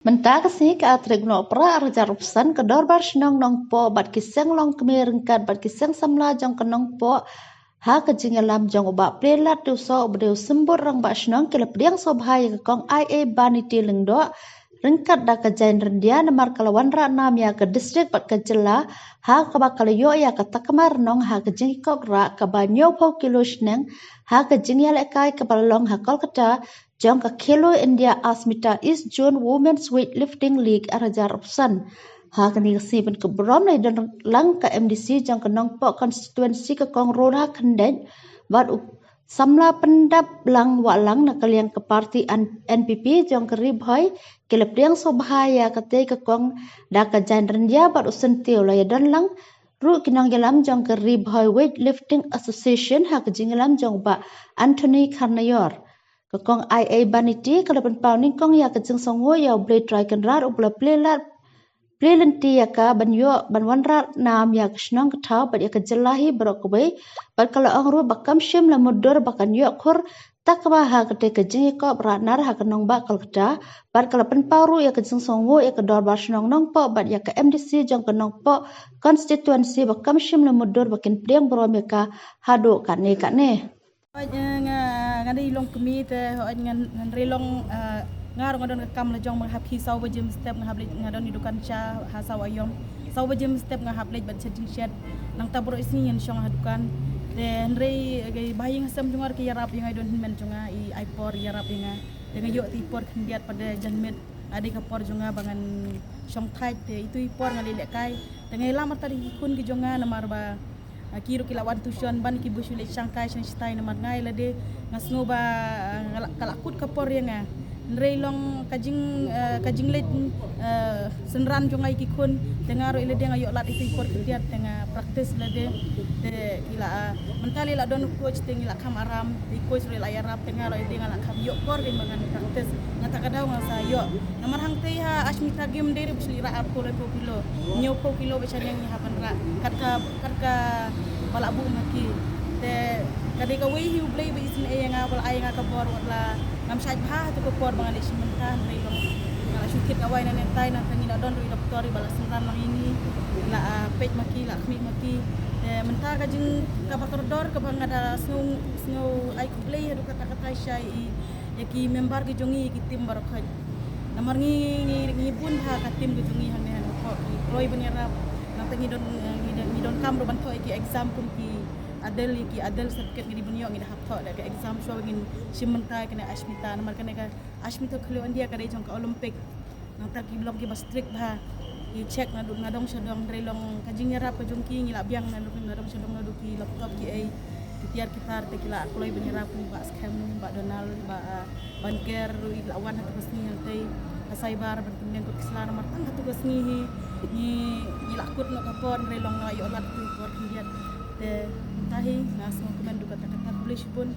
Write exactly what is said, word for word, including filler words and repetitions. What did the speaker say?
Mynta ka sngi ka artarik u Nohprah arhajar arphew san, ka Dorbar Shnong Nongpoh bad ki seng longkmie ryngkat bad ki seng samla jong ka Nongpoh, ha ka jingïalam jong u Bah Pleilat Tiewsoh uba dei u Symbud Rangbah Shnong, ki la pdiang sngewbha ïa ka Kong Aieibaniti Lyngdoh ryngkat da ka Jaiñ Ryndia namar ka la wanrah nam ïa ka district bad ka jylla, ha kaba ka la ïoh ïa ka takma rnong ha ka jingïakop rah kaba hynñiewphew kilo shneng, ha ka jingïalehkai kaba la long ha Kolkata jong ka Khelo India Asmita East Zone Women's Weightlifting League arhajar arphew san. Ha kane ka sngi pynkup burom la ïadon lang ka M D C jong ka Nongpoh Constituency, ka Kong Rhoda Khyndait, bad u samla pyndap lang wah lang na ka liang ka party N-, N P P jong ka Ri Bhoi, ki la pdiang sngewbha ïa katei ka kong da ka Jaiñ Ryndia bad u Syntiew. La ïadon lang ruh ki nongïalam jong ka Ri Bhoi Weightlifting Association ha ka jingïalam jong u Bah Anthony Kharnaior. Ka Kong Aieibaniti ka la pynpaw nyngkong ïa ka jingsngewnguh ïa U Blei Trai Kynrad uba la plie lad, plie lynti ïa ka ban ïoh ban wanrah nam ïa ka shnong ka thaw bad ïa ka jylla hi baroh kawei, bad ka la ong ruh ba kam shym la mutdur ba kan ïoh khur takma ha katei ka jingïakop rah nar ha ka nongbah Kolkata, bad ka la pynpaw ruh ïa ka jingsngewnguh ïa ka Dorbar Shnong Nongpoh bad ïa ka M D C jong ka Nongpoh Constituency ba kam shym la mutdur ba kin pdiang burom ïa ka haduh katne katne. Hooid, eh, nga, nga dei longkmie te, hooid, ngan, ngan hynrei long, eh, nga ruh nga don ka kam la jong ba nga hap khie saw baje mynstep, nga hap leit, nga don i dukan cha ha saw aïom. Saw baje mynstep nga hap leit ban shet jingshet. Nangta baroh sngi ngan shong ha dukan. Te hynrei, eh, ki ba ïing ha sem jong nga ruh ki ïarap ïa nga, i don hynmen jong nga i ai por ïarap ïa nga. Te nga ïoh te i por khyndiat pat de janmiet. Ka dei ka por jong nga ba ngan shong thait, te itu i por nga leh lehkai. Te nga ïalam artat ïa ki khun ki jong nga namar ba, ah, ki ruh ki la wan tuition, ban ki buh shu leit shangkai shang shatai namar nga ïa lade nga sngew ba, ah, nga la, ka la kut ka por ïa nga. Hynrei long ka jing, ah, ka jingleit, ah, synran jong nga ïa ki khun, te nga ruh ïa lade nga ïoh lad itu i por khyndiat, te nga practice lade. Te ki la, ah, mynta lei la don u coach te ngi la kham aram, te i coach ruh la ïarap, te nga ruh ïa lade nga la kham ïoh por kein ba ngan practice. Nga ta ka daw nga sa ïoh. Namar hangtei ha Ashmita Game dei ruh ba shu leit rah arphew laiphew kilo. Hynñiewphew kilo ba shaniang ngi hap ban rah. Kat ka, kat kaba la buh ma ki. Te ka dei kawei hi U Blei ba isynei ïa nga, ba la ai ïa nga ka bor wat la ngam shait bha ha tu ka por ba nga leit shim bynta, hynrei long nga la shu thied dawai nangne nangne, nangta ngi la don ruh i doktor iba la synran lang ïa ngi. La, ah, peit ma ki, la khmih ma ki. Te mynta ka jing kaba kordor kaba nga da sngew, sngew ai khublei haduh katta katta sha i ïa ki member ki jong ngi, ïa ki team baroh khoit. Namar ngi, ngi, ngi bun bha ka team ki jong ngi hangne ha Nongpoh, ki kloi ban ïarap. Nangta ngi don, eh, ngi don, ngi donkam ruh ban thoh ïa ki exam kum ki Adel, ïa ki Adel certificate ngi dei ban ïoh, ngi da hap thoh da ka exam shuwa ba ngin shim bynta ïa kane Ashmita. Namar kane ka Ashmita Khelo India ka dei jong ka Olympic. Nangta ki long kiba strict bha. Ki check naduh nadong shadong, hynrei long ka jingïarap ka jong ki, ngi la biang naduh nadong shadong, naduh ki laptop ki ei, ki tiar ki tar, te ki la kloi ban ïarap kum Bah Skhem, Bah Donald, Bah, ah, Bah Ker ruh i la wan ha tu ka sngi hangtei ha cyber ban pynbiang kot ki sla, namar tang ha tu ka sngi hi ngi, ngi la kut noh ka por, hynrei long la ïoh lad tu ka por khyndiat. Te mynta hi nga sngewkmen haduh katta katta, khublei shibun.